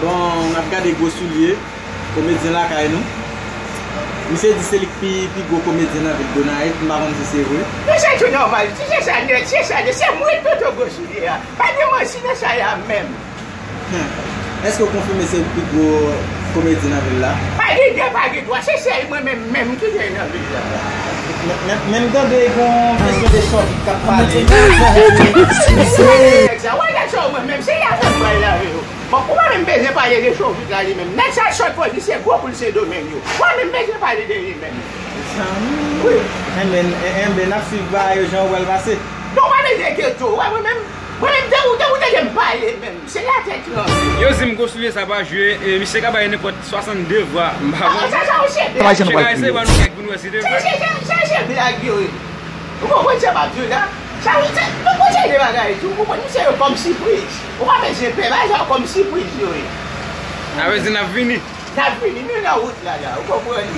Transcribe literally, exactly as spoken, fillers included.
Bon, n ap gade gwo soulye, komedyen lakay nou. Misye di se li k pi, pi gwo komedyen nan vil Gonayiv, m pa konn si se vre. Mesye tou nòmal, ti se sa nèt, se sa nèt, se mwen k poto gwo soulye a. Pa gen manti nan sa a menm. Hmm. Èske w konfime se pi gwo komedyen nan vil la? Pa gen de, pa gen twa, se sèl mwen menm, menm ki gen nan vil la. Men, men, men m tande gon kesyon de chòt k ap pale. Nèg sa, wè nèg sa mwen menm, se la fè m pral lave yo. Bon, ou pa menm bezwen pale de Chauvin la li menm. Nèg sa sòt fò li se gwo poul Sendomeng yo. Ou pa menm bezwen pale de li menm. Wi. Enben, enben, n ap swiv bagay yo jan yo pral pase. Non, ou pa bezwen enkyete w. Ou wè mwen menm, mwen menm, depi, depi w tande m pale menm, se latèt tranble. Yo di m gwo soulye sa pa jwe, e, misye ka bay nenpòt swasannde vwa, m pa konn. Sa, sa, ou se byen. Misye ka eseye ban nou kèk pou nou wè si te vre. Se, se, se, se, se blag yo ye. Ou konprann sa m ap di w la? Sa vle di, nou konn se de bagay tou, ou konprann, misye yo kòm sipriz. Ou pa bezwen pè, bagay sa yo kòm sipriz yo ye. Sa vle di n ap vini. N ap vini, nou nan wout la, la, ou konprann?